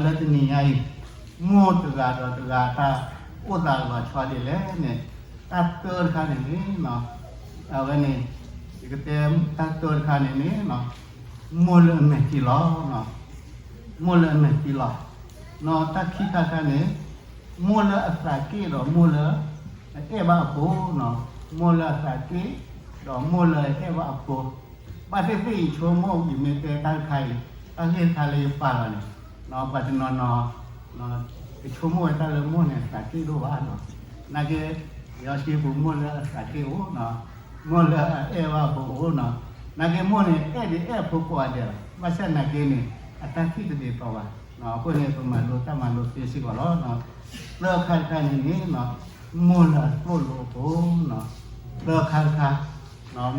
လၢတနံၤညါအံၤ, မိၢ်တဂၤဒီးတဂၤတၢ်အိၣ်သးလီၤဆီဒ်လဲၣ်န့ၣ်, တၢ်တၢတခါန့ၣ်န့ၣ်, အဝဲန့ၣ်, ယကတဲတၢ်တၢတခါန့ၣ်န့ၣ်, မိၢ်လၢအမဲာ်ထံလီၤ, မိၢ်လၢအမဲာ်ထံလီၤ. တၢ်ခံခါတခါန့ၣ်, မိၢ်လၢအသးက့ၣ်ဒီးမိၢ်လၢ အအဲၣ်ဘၣ်အဖိ, မိၢ်လၢအသးက့ၣ်, ဒီးမိၢ်လၢအအဲၣ်ဘၣ်အဖိ, ဘၣ်သ့ၣ်သ့ၣ်အံၤဆိကမိၣ် ယမ့ၢ်တဲတၢ်တခါအံၤ, တၢ်ဂ့ၢ်တခါလၢယပာ်လီၤန့ၣ်, ပှၤတနီၤနီၤ ကဆိကမိၣ်ဝဲတၢ်လၢမိၢ်န့ၣ် အသးက့ၣ်ဒိၣ်ဘၣ်နီၤ, နာ်က့, ယဟီၣ်စံပူၤမိၢ်လၢအသးက့ၣ်အိၣ်နီၤ, မိၢ်လၢအအဲၣ်ဘၣ်အဖိအိၣ်နီၤ, နာ်က့မိၢ်န့ၣ် အဲၣ်ဒံးအဲၣ်အဖိကိးဂၤဒဲးလီၤ, ဘၣ်ဆၣ်နာ်က့န့ၣ် အတၢ်ထံၣ်တဒ်သိးဘၣ်, အဃိန့ၣ် ပမၤလိတၢ်မၤလိသ့စ့ၢ်ကီးလီၤ. သၢခါတခါန့ၣ်န့ၣ်, မိၢ်လၢအသိၣ်လိအဖိ, သၢခါတခါ,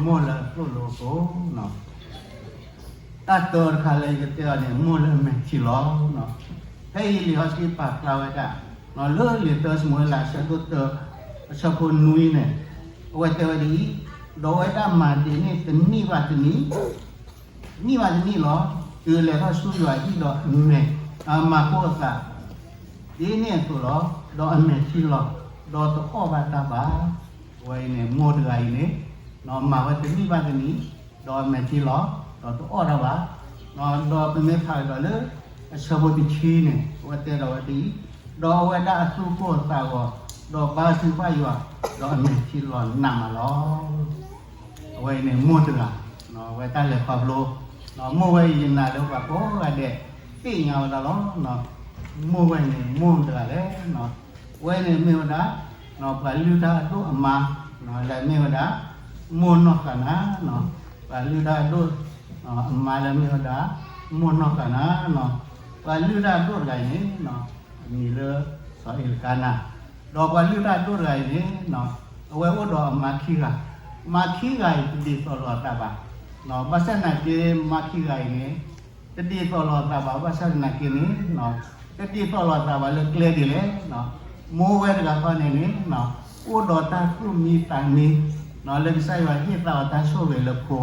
မိၢ်လၢအသိၣ်လိအဖိ တၢ်တၢတခါလၢယကတဲအီၤန့ၣ် မိၢ်လၢအမဲာ်ထံလီၤ. ဖဲအံၤလံာ်စီဆှံပာ်ဖျါဝဲဒၣ်, လၢလံာ်တၢၡမူၤအ့လး အဆၢဒိၣ်တၢ, အဆၢဖိနွံန့ၣ်, အဝဲတဲဝဲဒ်အံၤ, ဒီးအဝဲဒၣ်မၤဒ်န့ၣ်တနံၣ်ဘၣ်တနံၣ်, နံၣ်ဘၣ်တနံၣ်လီၤ, တုၤလဲၤထီၣ်ဆူယွၤအဟံၣ်ဒီးအမဲာ်, မၤကိၢ်အသး ဒ်န့ၣ်အသိးလီၤ, ဒီးအမဲာ်ထံလီၤ, ဒီးတအီၣ်ဘၣ်တၢ်ဘၣ်. အဝဲအံၤန့ၣ် မိၢ်တဂၤအံၤန့ၣ်, မၤဝဲတနံၣ်ဘၣ်တနံၣ်, ဒီးအမဲာ်ထံလီၤ, ဒီးတအီၣ်တၢ်ဘၣ်. ဒီးပမ့ၢ်ဖးကဒီးလၢ အဆၢဖိတဆံန့ၣ် အဝဲတဲဒီးဝဲဒ်အံၤ, ဒီးအဝဲဒၣ်အသူၣ်ကိၢ်အသးဂီၤ, ဒီးဘါထုကဖၣ်ယွၤ, ဒီးအမဲာ်ထံလီၤနးမးလီၤ. အဝဲအံၤန့ၣ်မိၢ်တဂၤ, အဝဲတၢ်လဲၤခီဖျိ, မိၢ်ဝဲအံၤယနာ်လၢပှၤကိးဂၤဒဲး သ့ၣ်ညါဝဲဒၣ်လီၤ. မိၢ်ဝဲအံၤန့ၣ်မိၢ်တဂၤလဲၣ်, အဝဲန့ၣ်မ့ၢ်ဝဲဒၣ်, ပှၤလုၢ်တၢ်အဒိၣ်အမါ, လၢမ့ၢ်ဝဲဒၣ်, မိၢ်နီၢ်ဃၤနၤ, ပှၤလုၢ်တၢ်အဒိၣ်, အမါလၢမ့ၢ်ဝဲဒၣ်, မိၢ်နီၢ်ဃၤနၤ, ပှၤလုၢ်တၢ်အဒိၣ်တဂၤအံၤန့ၣ်, အမံၤလၢ စီၤအ့လကါနၤ, ဒီးပှၤလုၢ်တၢ်အဒိၣ်တဂၤအံၤန့ၣ်, အဝဲအိၣ်ဒီးအမါခံဂၤ, မါခံဂၤအံၤတဒ်သိးလိာ်အသးဘၣ်. ဘၣ်ဆၣ်သနာ်က့မါခံဂၤအံၤန့ၣ်, တဒ်သိးလိာ်အသးဘၣ် ဘၣ်ဆၣ်သနာ်က့န့ၣ်, တဒ်သိးလိာ်အသးဘၣ်လၢကျဲဒ်လဲၣ်. မိၢ်ဝဲတဂၤဃီန့ၣ်န့ၣ်, အိၣ်ဒီးတၢ်သူၣ်မံသးမံ, လၢကစၢ်ယွၤဟ့ၣ်သးအီၤတၢ်ဆိၣ်ဂ့ၤလၢဖိ,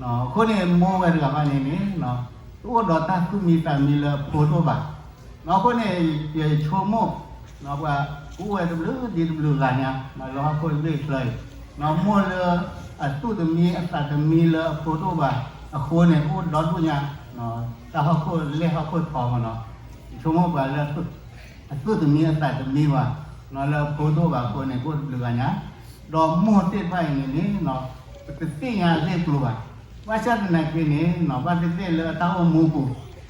အဃိန့ၣ်မိၢ်ဝဲတဂၤဃီန့ၣ်န့ၣ်, တအိၣ်ဒီးတၢ်သူၣ်မံသးမံလၢအဖိတအိၣ်ဘၣ်. အဃိန့ၣ်, ယဆိကမိၣ်, ပှၤကအိၣ်ဝဲတဘျုးဒ်တဘျုးဂၤညါ, လၢဟီၣ်ခိၣ်လၢအချၢအံၤ, မိၢ်လၢအသူၣ်တမံအသးတမံလၢအဖိတအိၣ်ဘၣ်, အဃိန့ၣ် ကအိၣ်ဒီဒူၣ်ညါ, တၢ်ဟီၣ်ခိၣ်လဲၢ်ဟီၣ်ခိၣ်ထီမးနီၤ, ယဆိကမိၣ်ပှၤလၢ အသူၣ်တမံအသးတမံဘၣ်, လၢအဖိတအိၣ်ဘၣ်အဃိန့ၣ် ကအိၣ်တဘျုးဂၤညါ, ဒီးမိၢ်သ့ၣ်တဖၣ်အံၤန့ၣ်န့ၣ်, ပတသ့ၣ်ညါအဂ့ၢ်အကျိၤဘၣ်. ဘၣ်ဆၣ်သနာ်က့န့ၣ်, ဘၣ်သ့ၣ်သ့ၣ်လၢအတၢ်အိၣ်မူပူ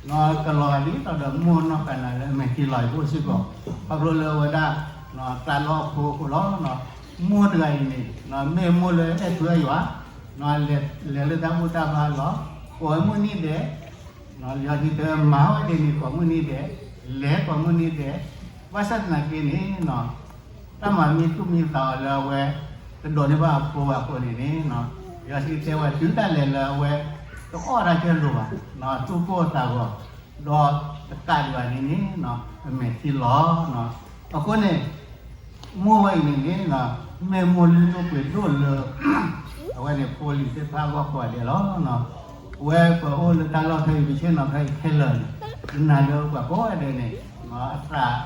ၤ, ကလီၤဂာ်ဒ်သိးဒီးမိၢ်နီၢ်ဃၤနၤလၢအမဲာ်ထံလီၤအံၤအိၣ်စ့ၢ်ကီး, ခီဖျိလၢအဝဲဒၣ်, သးလီအဖိအဃိလီၤ. မိၢ်တဂၤအံၤန့ၣ်, မ့ၢ်မိၢ်လၢအဲၣ်ထူအဲၣ်ယွၤ, လဲၤလၢတၢ်ဘူၣ်တၢ်ဘါလီၤ, ကိးဝဲမုၢ်နံၤဒဲး, လံာ်စီဆှံတဲမၤဝဲဒ်န့ၣ်ကိးမုၢ်နံၤဒဲး, လဲၤကိးမုၢ်နံၤဒဲး, ဘၣ်ဆၣ်သနာ်က့န့ၣ်, တၢ်မၤမံသူၣ်မံသးအီၤလၢအဝဲ, တဒိးန့ၢ်ဘၣ်အဖိဘၣ်အဃိန့ၣ်န့ၣ်, လံာ်စီဆှံတဲဝဲတုၤဒၣ်လဲာ်လၢအဝဲ, တအီၣ်တၢ်ခဲလိာ်ဘၣ်, သူၣ်ကိၢ်သးဂီၤ, ဒီးတကးဒံးဘၣ်န့ၣ်န့ၣ်, အမဲာ်ထံလီၤ. အဃိန့ၣ် မိၢ်ဝဲအံၤန့ၣ်န့ၣ်, မ့ၢ်မိၢ်လုၢ်ဒိၣ်ပှ့ၤဒိၣ်လၢ, အဝဲန့ၣ်ဖိလံၤသ့ၣ်တဖၣ်အဂီၢ်ကိးဂၤဒဲးလီၤ. အဝဲပှၤအိၣ်လၢတၢ်လီၢ်ဖဲအံၤ ပဆ့ၣ်နီၤဖဲအံၤခဲလၢာ်န့ၣ်, ယနာ်လၢပှၤကိးဂၤဒဲးန့ၣ်, အသး,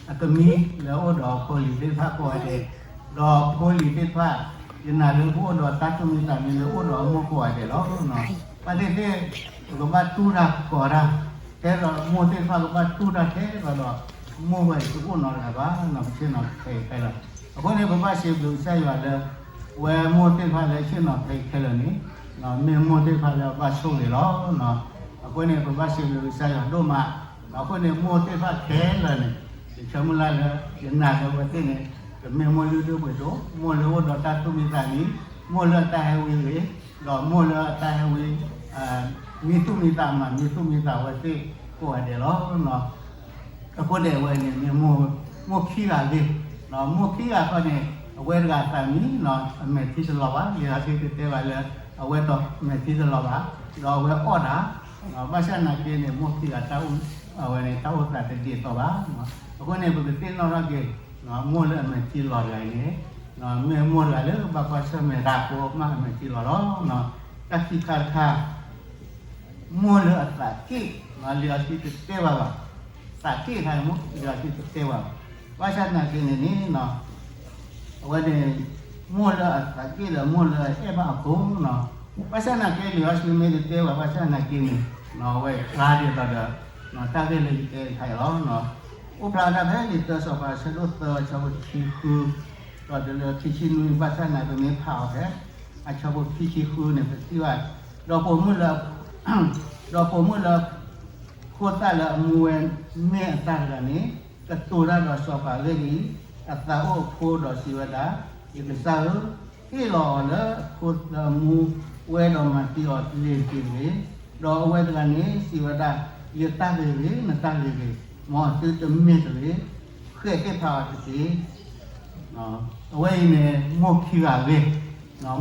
အကမံလၢအအိၣ်ဒီးဖိလံၤသ့ၣ်တဖၣ်ကိးဂၤဒဲး, ဒီးဖိလံၤသ့ၣ်တဖၣ်, ယနာ်လၢပအိၣ်ဒီးတၢ်သူၣ်မံသးမံလၢအိၣ်ဒီးအမိၢ်ကိးဂၤဒဲးလီၤ. ဘၣ်သ့ၣ်သ့ၣ်, ပကဘၣ်တူၢ်တၢ်ကီၤတၢ်, ကဲဒီးမိၢ်သ့ၣ်တဖၣ်ကဘၣ်တူၢ်တၢ်ခဲလၢာ်ဒီး, မိၢ်ဝဲအံၤတအိၣ်နီတဂၤဘၣ်, ပဆ့ၣ်နီၤဖဲအံၤခဲလၢာ်. အဃိန့ၣ် ပဘၣ်စံးဘျုးကစၢ်ယွၤလၢ, ဝဲမိၢ်သ့ၣ်တဖၣ်လၢဆ့ၣ်နီၤဖဲအံၤခဲလၢာ်န့ၣ်, မ့ၢ်မိၢ်သ့ၣ်တဖၣ်လၢအဘၣ်ဆိၣ်ဂ့ၤလီၤ. အဃိန့ၣ် ပဘၣ်စံးဘျုးကစၢ်ယွၤဒိၣ်မး, အဃိန့ၣ် မိၢ်သ့ၣ်တဖၣ်ခဲလၢာ်န့ၣ်, ယဆၢမုၢ်လၢ်လၢ, ယနာ်လၢအဝဲသ့ၣ်န့ၣ်, ကမ့ၢ်မိၢ်လုၢ်ဒိၣ်ပှ့ၤဒိၣ်, မိၢ်လၢအိၣ်ဒီးတၢ်သူၣ်မံသးမံ, မိၢ်လၢအတၢ်ဟဲဝံဂ့ၤ, ဒီးမိၢ်လၢအတၢ်ဟဲဝံ, မံသူၣ်မံသးမး မံသူၣ်မံသးအဝဲသ့ၣ်ကိးဂၤဒဲးလီၤ. အဃိန့ၣ်အဝဲန့ၣ်မ့ၢ်မိၢ်, မိၢ်ခံဂၤအဂ့ၢ်, မိၢ်ခံဂၤဃီန့ၣ်, အဝဲတဂၤအသးမံ, အမဲာ်ထံတလီၤဘၣ်, လံာ်စီဆှံတတဲဘၣ်လၢ, အဝဲတီမဲာ်ထံတလီၤဘၣ်, ဒီးအဝဲအီၣ်တၢ်, ဘၣ်ဆၣ်သနာ်က့န့ၣ် မိၢ်ခံဂၤ, အဝဲန့ၣ်တၢ်အိၣ်သးတဒ်သိးဘၣ်. အဃိန့ၣ် ပကသ့ၣ်နီၣ်ထီၣ်က့ၤ, မိၢ်လၢအမဲာ်ထံလီၤတဂၤအံၤန့ၣ်, မ့ၢ်မိၢ်တဂၤလၢဘၣ်ကွၢ်ဆၢၣ်မဲာ်တၢ်အဃိမးအမဲာ်ထံလီၤလီၤ. တၢ်ခံခါတခါ မိၢ်လၢအသးက့ၣ်, လံာ်စီဆှံတတဲဘၣ်ဘၣ်, သးက့ၣ်ခါန့ၣ် လံာ်စီဆှံတတဲဘၣ်ဘၣ်. ဘၣ်ဆၣ်သနာ်က့န့ၣ်န့ၣ် အဝဲန့ၣ် မိၢ်လၢအသးက့ၣ်ဒီးမိၢ်လၢအအဲၣ်ဘၣ်အဖိနီၤ. ဘၣ်ဆၣ်သနာ်က့ လံာ်စီဆှံမ့ၢ်တတဲဘၣ် ဘၣ်ဆၣ်သနာ်က့န့ၣ် အဝဲဖျါဒ်သိးဒီး တၢ်ဂ့ၢ်လၢယတဲတခါအံၤလီၤ. အိၣ်ဖျါတၢ်ဖဲလံာ်တၢစီၤပၤအဆၢဒိၣ်သၢအဆၢဖိတဆံဃု ဒီးတုၤလၢခံဆံနွံ ဘၣ်ဆၣ်သနာ်က့ ပမ့ၢ်ဖးအီၤဖဲ အဆၢဖိခံဆံဃုန့ၣ် ပထံၣ်ဘၣ် ဒီးပိာ်မုၣ်လၢ ဒီးပိာ်မုၣ်လၢ ခိၣ်သၣ်လၢအမူဝဲမ့ၢ်အသၣ်တဂၤန့ၣ် ကတိၤတၢ်ဒီးစီၤပၤအဂ့ၢ်ဒ်အံၤ, အသးအိၣ်အဖိဒီးစံးဝဲဒၣ်, ယကစၢ်ဧၢ, ဟ့ၣ်လီၤအီၤလၢအဖိလၢအမူဝဲဒီးမၤသံအီၤလ့ၤတက့ၢ်တဂ့ၤ. ဒီးအဝဲတဂၤန့ၣ်စံးဝဲဒၣ်, ယတၢ်ဂ့ၤဂ့ၤ, နတၢ်ဂ့ၤဂ့ၤ, မ်အသုတမ့ၢ်တဂ့ၤ, ဃဲးသ့ၣ်ဖးအီၤတက့ၢ်. အဝဲအံၤန့ၣ် မိၢ်ခံဂၤအဂ့ၢ်,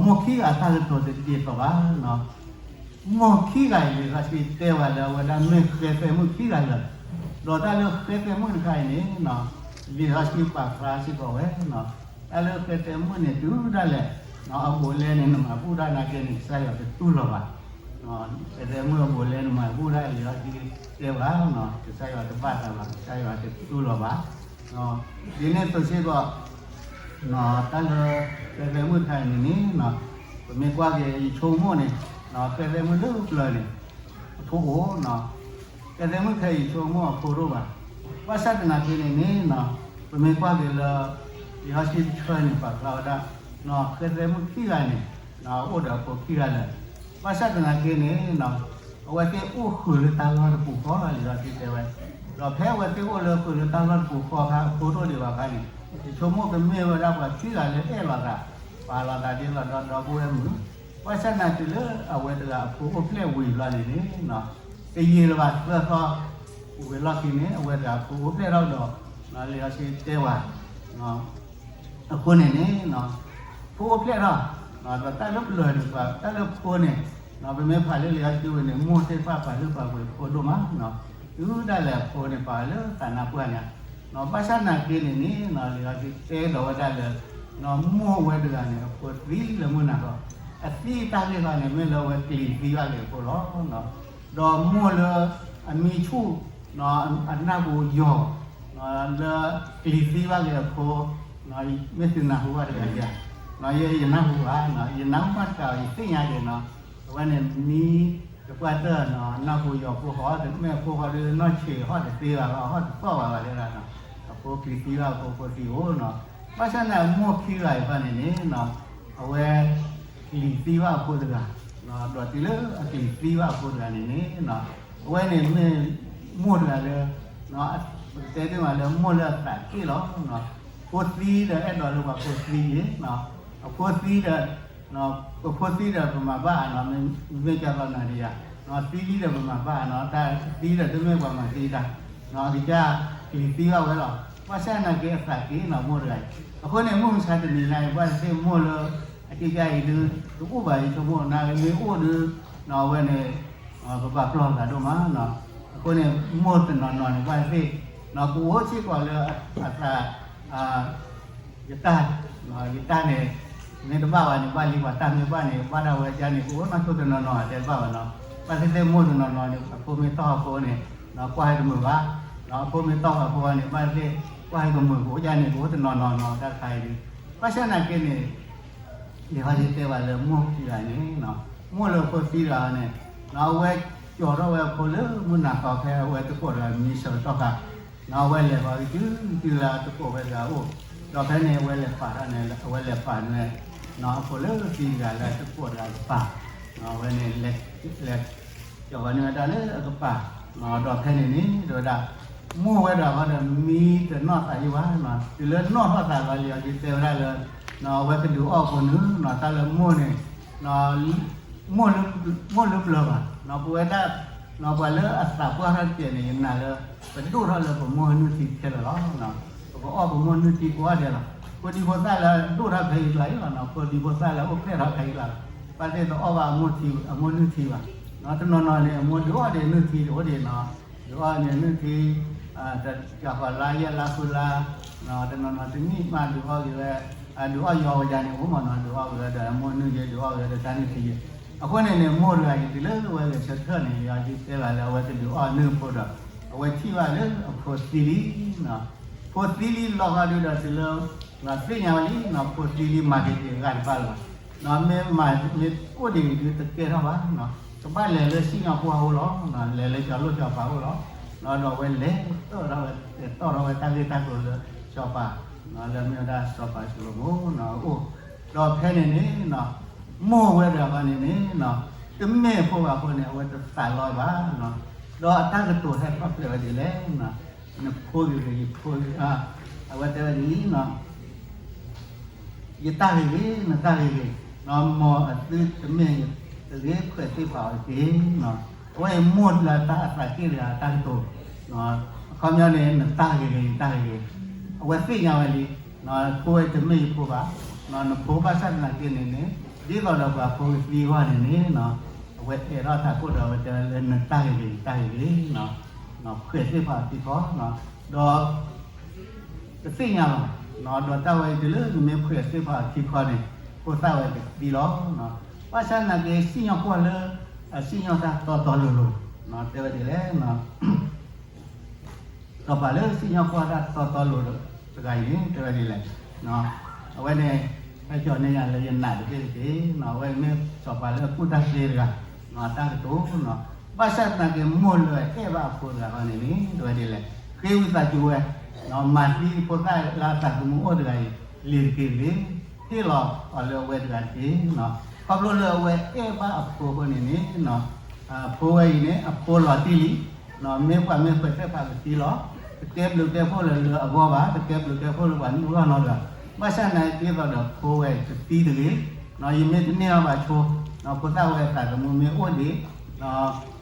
မိၢ်ခံဂၤအတၢ်ကတိၤတဒ်သိးဘၣ်. မိၢ်ခံဂၤအံၤ လံာ်စီဆှံတဲဝဲလၢအဝဲဒၣ်မ့ၢ်ဃဲသဲမုၣ်ခံဂၤလၢာ်, ဒီးတၢ်လၢဃဲသဲမုၣ်တခါအံၤန့ၣ် လံာ်စီဆှံပာ်ဖျါစ့ၢ်ကီးဝဲ, တၢ်လၢဃဲသဲမုၣ်န့ၣ် တုၤဒၣ်လဲာ် အဘူးအလဲန့ၣ် နမၤဘူၣ်တၢ်နာ်က့န့ၣ် ကစၢ်ယွၤတတူၢ်လိာ်ဘၣ်. ဃဲသဲမုၣ်အဘူးအလဲန့ၣ် မၤဘူၣ်တၢ်လံာ်စီဆှံတဲဘၣ်, ကစၢ်ယွၤတဘၣ်သးဘၣ်, ကစၢ်ယွၤတတူၢ်လိာ်ဘၣ်. ဒ်န့ၣ်အသိးစ့ၢ်ကီး တၢ်လၢဃဲသဲမုၣ်တခါအံၤန့ၣ်န့ၣ် ပမ့ၢ်ကွၢ်က့ၤယဆိကမိၣ်န့ၣ် ဃဲသဲမုၣ်လၢပျၢၤန့ၣ် အဖိအိၣ်, ဃဲသဲမုၣ်ခဲအံၤဆိကမိၣ်အဖိတအိၣ်ဘၣ်. ဘၣ်ဆၣ်သနာ်က့န့ၣ်န့ၣ် ပမ့ၢ်ကွၢ်က့ၤလၢ လံာ်စီဆှံတဆၢန့ၣ် ပာ်ဖျါဝဲဒၣ် ဃဲသဲမုၣ်ခံဂၤန့ၣ် အိၣ်ဒီးအဖိခံဂၤလၢာ်. ဘၣ်ဆၣ်သနာ်က့န့ၣ် အဝဲသ့ၣ်အိၣ်ဃုာ်လၢတၢ်လီၢ်တပူၤဃီလီၤ လံာ်စီဆှံတဲဝဲ, ဒီးဖဲအဝဲသ့ၣ်အိၣ်လၢဃုာ်လၢတၢ်လီၢ်တပူၤဃီအခါ အဖိတအိၣ်ဒံးဘၣ်အခါန့ၣ် ယဆိကမိၣ်ကမ့ၢ်ဝဲဒၣ်ပှၤခံဂၤလၢအဲၣ်လိာ်သး, ပာ်လိာ်သးဒ်သိးဒီဒီပုၢ်ဝဲၢ်မုၣ်, ဘၣ်ဆၣ်သနာ်က့လၢအဝဲတဂၤအဖိအိၣ်ဖျဲၣ်ဝံၤဘျီန့ၣ်န့ၣ် တယံာ်လၢၤဘၣ်သၢသီ ဝံၤလီၢ်ခံန့ၣ် အဝဲတဂၤအဖိအိၣ်ဖျဲၣ်ထီၣ်ဒီး လံာ်စီဆှံတဲဝဲ အဃိန့ၣ်န့ၣ် ဖိအိၣ်ဖျဲၣ်ထီၣ်, ဒီးတၢ်လၢပျၢၤန့ၣ် ပှၤတၢ်လၢဖိန့ၣ် ပမ့ၢ်ဖးလၢလံာ်စီဆှံဝံၤန့ၣ် မိၢ်သ့ၣ်တဖၣ်ပာ်လုၢ်ပာ်ပှ့ၤဖိဒိၣ်မး, တုၤဒၣ်လဲာ်အဖိန့ၣ် ပာ်လၢသးနါပှၢ်ညါ, ဘၣ်ဆၣ်သနာ်က့န့ၣ်န့ၣ် လံာ်စီဆှံတဲဒီးဝဲဒၣ်လၢ မိၢ်ဝဲတဂၤန့ၣ် အဖိသံလၢမုၢ်နၤခီ, အသံတၢ်ဂ့ၢ်ခီန့ၣ် မ့ၢ်လၢအဝဲကျံၤသံဘၣ်က့ၤအဖိလီၤ. ဒီးမိၢ်လၢအမံဆူၣ် အနၢ်ပူၤယီၤ လၢကျံၤသံဘၣ်က့ၤအဖိ, မ့ၢ်သုနၢ်ဟူဘၣ်တဂၤဧါ, ယဲယနၢ်ဟူဘၣ်, ယနၢ်ဟူဘၣ်တကး ယသ့ၣ်ညါက့ၤနီၤ, အဝဲန့ၣ်မံတပှၢ်တၢၢ်နီၤ နၢ်ပူၤယီၤဖိဃီ, မ့ၢ်အဖိဃီဒီးနီၢ်ဆံးဟီၣ်တသ့ဘၣ်, ဟီၣ်တသီၣ်ဘၣ်ဘၣ်လၢ, အဖိကျံၤသံဘၣ်အဖိဖိသံအိၣ်နီၤ, ဘၣ်ဆၣ်န့ၣ်အမိၢ်ခံဂၤအံၤန့ၣ်န့ၣ် အဝဲ ကျံၤသံဘၣ်အဖိတဂၤ, ဒီးတုၤလၢအကျံၤသံဘၣ်အဖိတဂၤန့ၣ်န့ၣ် အဝဲန့ၣ်မ့ၢ်မိၢ်တဂၤလၢ ပကတဲသ့မးလၢမိၢ်လၢအသးက့ၣ်လီၤ. ဖိသံဒီးအဲၣ်ဒိးလၢပှၤဖိသံန့ၣ်, အဖိသံဒီး, ပဖိသံဒီးပမၤဘၣ်နီၤ, မ့ၢ်ကၢ်သီနၤဒံးယၤ, သံလံဒီးပမၤဘၣ်နီၤ, တၢ်သံဒီးတမ့ၢ်ပှၤမၤသံတၢ်, အကစၢ်ကျံၤသံဘၣ်ဝဲလီၤ. ဘၣ်ဆၣ်သနာ်က့အသးက့ၣ်နီၤ မိၢ်တဂၤအံၤ, အဃိန့ၣ် မုၢ်မဆါတနံၤညါအံၤ ဘၣ်သ့ၣ်မိၢ်လၢ အကစၢ်အံၤဒုး တအိၣ်ဘၣ်အံၤ ဆိကမိၣ်နၤမ့ၢ်အိၣ်ဒုး အဝဲန့ၣ် ပပာ်ပျီၢ်သးဒိၣ်မးနီၤ, အဃိန့ၣ် မိၢ်တနီၤနီၤန့ၣ် ဘၣ်သ့ၣ် ကအိၣ်စ့ၢ်ကီးလၢအသး ယတၢ်, ယတၢ်န့ၣ် မ့ၢ်တဘၣ်ဘၣ်န့ၣ် ဘၣ်လံပှၤတၢ်မ့ၢ်ဘၣ်န့ၣ် ဘၣ်ဒၣ်ဝဲဒ်န့ၣ် ကအိၣ်နီၢ်ဆိတနီၤနီၤ တဲတဘၣ်ဘၣ်နီၤ, ဘၣ်သ့ၣ်သ့ၣ်မိၢ်တနီၤနီၤန့ၣ် အဖိမ့ၢ်တီၢ်အဖိန့ၣ် ကွၢ်ဟဲတမုာ်ဘၣ်, အဖိမ့ၢ်တီၢ်အဖိန့ၣ် ဘၣ်သ့ၣ်ကွၢ်ဟဲတမုာ် ကအိၣ်ဒ်န့ၣ် ကအိၣ်တနီၤနီၤနီၤ တၢ်တခါအံၤဒုး, ဘၣ်ဆၣ်သနာ်က့န့ၣ် လံာ်စီဆှံတဲဘၣ်လၢမိၢ်ခံဂၤန့ၣ်, မိၢ်လၢဖိသံတဂၤန့ၣ်, အဝဲကၠီၤထီၣ်ဝဲအဖိလၢမုၢ်နၤခီဖဲအဝဲတကိးတဂၤမံဆၢကတီၢ်ခါ, အဝဲလဲၤဃီၤကတုၤတုၤလၢအတကိးဝဲတဂၤအအိၣ်, ဒီးဖဲန့ၣ် အဝဲလဲၤပာ်ထီၣ်န့ၣ် အဝဲလဲၤပာ်န့ၣ် အဖိလၢသံတဂၤလၢအတကိးတဂၤကပၤ, အဝဲန့ၣ် လဲၤ ကၠီၤဝဲန့ၣ်ဝဲဒၣ်လၢအကပၤ, ဒီးဖဲန့ၣ်န့ၣ် တဲဝဲဒၣ် မိၢ်ဝဲဒၣ်ဃီဒီးမံတနီၢ်သးယံၢ်ဘၣ်, တုၤလၢနီၢ်ထီၣ်သးလီၤ လံာ်စီဆှံတဲဝဲဒၣ်လၢ အဝဲကဒုးအီၣ်ဖိနုၢ်, တၢ်လၢမိၢ်န့ၣ် မိၢ်လၢပျၢၤဘၣ်, ပဝဲဒၣ် ပှၤလၢအသးပှၢ်ထီၣ်တစဲးန့ၣ် ယနာ်လၢ ပဒိၣ်ထီၣ်လၢပမိၢ်နုၢ်ထံခဲလၢာ်လီၤ. ပကအီၣ်ပမိၢ်နုၢ်ထံကိးဂၤဒဲးလီၤ. ဖိဒံဖိသၣ်လၢအဒိၣ်ထီၣ်ခဲအံၤကျါအံၤလီၤ, ဖိဒံဖိသၣ်လၢအအိၣ်ဖျဲၣ်ထီၣ်ခဲအံၤကျါလီၤ, ဘၣ်သ့ၣ်တအီၣ်ဘၣ်အမိၢ်နုၢ်ထံဘၣ်. တနီၤနီၤန့ၣ် အမိၢ်ဒုးအီၣ်ဒံးနုၢ်ထံတအိၣ်ဒံးနီၤ, ဒုးအီၣ်န့ၣ်နုၢ်ထံ တကးဃီၤလါယဲၢ်လါဃုလါ, တနီၤနီၤတနံၣ်မးဒုးအီၣ်က့ၤဝဲ, ဒုးအီၣ်ယီၤဝဲဒၣ်န့ၣ် အိၣ်မးနီၤ, ဒုးအီၣ်က့ၤဝဲဒီးအမိၢ်နုၢ်ယဲ ဒုးအီၣ်က့ၤဝဲဒီးတၢ်နုၢ်ထံယဲ. အဃိန့ၣ်န့ၣ် မိၢ်တဂၤအံၤ တုၤလၢဝဲဂဲၤဆၢထၢၣ်န့ၣ် လံာ်စီဆှံတဲဘၣ်လၢအဝဲကဒုးအီၣ်နုၢ်ဖိဒီး အဝဲထံၣ်ဘၣ်လၢအဖိသံလံ, ဖိသံလံလီၤဂာ်ဒုးဒီးတုၤလၢ သ့ၣ်ညါဝဲလံ ဖိသံလံမၤက့ၤက့ၤအဂၤတဘၣ်လၢၤဘၣ်, မ့ၢ်မၤမ့ၢ်အိၣ်ဒံးဒုးတကဲထီၣ်ဘၣ်, ကဘၣ်လဲၤလၢစံၣ်ညီၣ်ကွီၢ်အအိၣ်လီၤ, လဲၤလၢစီၤလိၣ်စီၤပၤအအိၣ်လီၤ, ဒီးအဝဲလဲၤတီၣ်ထီၣ်ဝဲ တီၣ်ထီၣ်ဝဲတၢ်ဂ့ၢ်တၢ်ကျိၤလၢစီၤပၤ လၢမ့ၢ်ဝဲဒၣ်စီၤပၤၡလိၤမိၣ်အအိၣ်, ဒီးဖဲန့ၣ်န့ၣ် မိၢ်ဝဲဒၣ်အဂီၢ်န့ၣ်န့ၣ် တမ့ၢ်ဖိဘၣ်အဃိန့ၣ် အဝဲတသးလီဘၣ်, ဒီးအတၢ်ကတိၤဟဲထီၣ်ဖျဲးဝဲဒ်လဲၣ်, နဖိဂ့ၤဂ့ၤ ယဖိဂ့ၤ, အဝဲတဲဝဲဒ်အံၤ ယတၢ်ဂ့ၤဂ့ၤ နတၢ်ဂ့ၤဂ့ၤ, မ်အသုတမ့ၢ်တဂ့ၤ ခွဲးသ့ၣ်ဖးအီၤတက့ၢ်, အဝဲအံၤမိၢ်လၢတၢ်အသးက့ၢ်တဂၤအတၢ်ကတိၤ, အခီပညီန့ၣ် နတၢ်ဂ့ၤဂ့ၤ ယတၢ်ဂ့ၤဂ့ၤ, အဝဲသ့ၣ်ညါဝဲလံ, ဖိဝဲတမ့ၢ်ယဖိဘၣ်, နဖိဘၣ်ဆၣ်သနာ်က့န့ၣ်န့ၣ် ဒ်သိးဒီးပှၤဖိကသံအဂီၢ်န့ၣ်န့ၣ် အဝဲအဲၣ်ထီၣ်တၢ်ကိၣ်ဒီးအဝဲတဲဝဲလၢနတၢ်ဂ့ၤဂ့ၤ ယတၢ်ဂ့ၤဂ့ၤ, ခွဲးသ့ၣ်ဖးအီၤခံခီ, ဒီး တသ့ၣ်ညါလီၤ, ဒီးတၢ်ဝဲအံၤတုၤလၢနမ့ၢ်ခွဲးသ့ၣ်ဖးအီၤခံခီန့ၣ် ဖိသၣ်ဝဲကသံလီၤ, ဘၣ်ဆၣ်သနာ်က့ စံၣ်ညီၣ်ကွီၢ်လၢ အစံၣ်ညီၣ်တၢ်တီတီလိၤလိၤ, တဲဝဲဒ်လဲၣ် စီၤပၤလၢစံၣ်ညီၣ်ကွီၢ်တၢ်တီတီလိၤလိၤတဂၤအံၤန့ၣ် တဲဝဲဒ်လဲၣ်, အဝဲန့ၣ် ဟဲကၠီၤန့ၢ်ယၤလၢယနာ်တဘ့ၣ်တက့ၢ်, အဝဲမ့ၢ်စီၤပၤလၢအကူၣ်တၢ်သ့တဂၤ, တၢ်ကတိၤ, ဘၣ်ဆၣ်သနာ်က့မိၢ်လၢအအဲၣ်ဘၣ်အဖိတဂၤအဂီၢ်န့ၣ်န့ၣ် တဲဝဲဒ်လဲၣ်, ဃ့ဝံသးစူၤဝဲ, မၤသံဖိသၣ်လၢအသးသမူအိၣ်တဂၤအံၤ လ့ၤတက့ၢ်တဂ့ၤ, ဟ့ၣ်လီၤအီၤလၢအဝဲတဂၤတက့ၢ်, ခီဖျိလၢအဝဲအဲၣ်ဘၣ်အဖိအဃိန့ၣ်န့ၣ် အဖိဝဲအံၤန့ၣ် အဖိလီၤတံၢ်လံ, မ့ၢ်ပှၤမ့ၢ်ခွဲးသ့ၣ်ဖးကသံလီၤ, တကဲဘျုးကဲဖှိၣ်လၢလၢအဂီၢ်ဘၣ်, တကဲဘျုးကဲဖှိၣ်လၢပှၤမုၣ်ဂီၢ်နီတဂၤ, ဘၣ်ဆၣ်သနာ်က့ဒ်သိးဒီးဖိဝဲတသံတဂ့ၤ, ယမ့ၢ်တန့ၢ်အီၤဘၣ်ဆိ, ဖိသၣ်ဝဲအသးသမူမ့ၢ်အိၣ်ဒံး,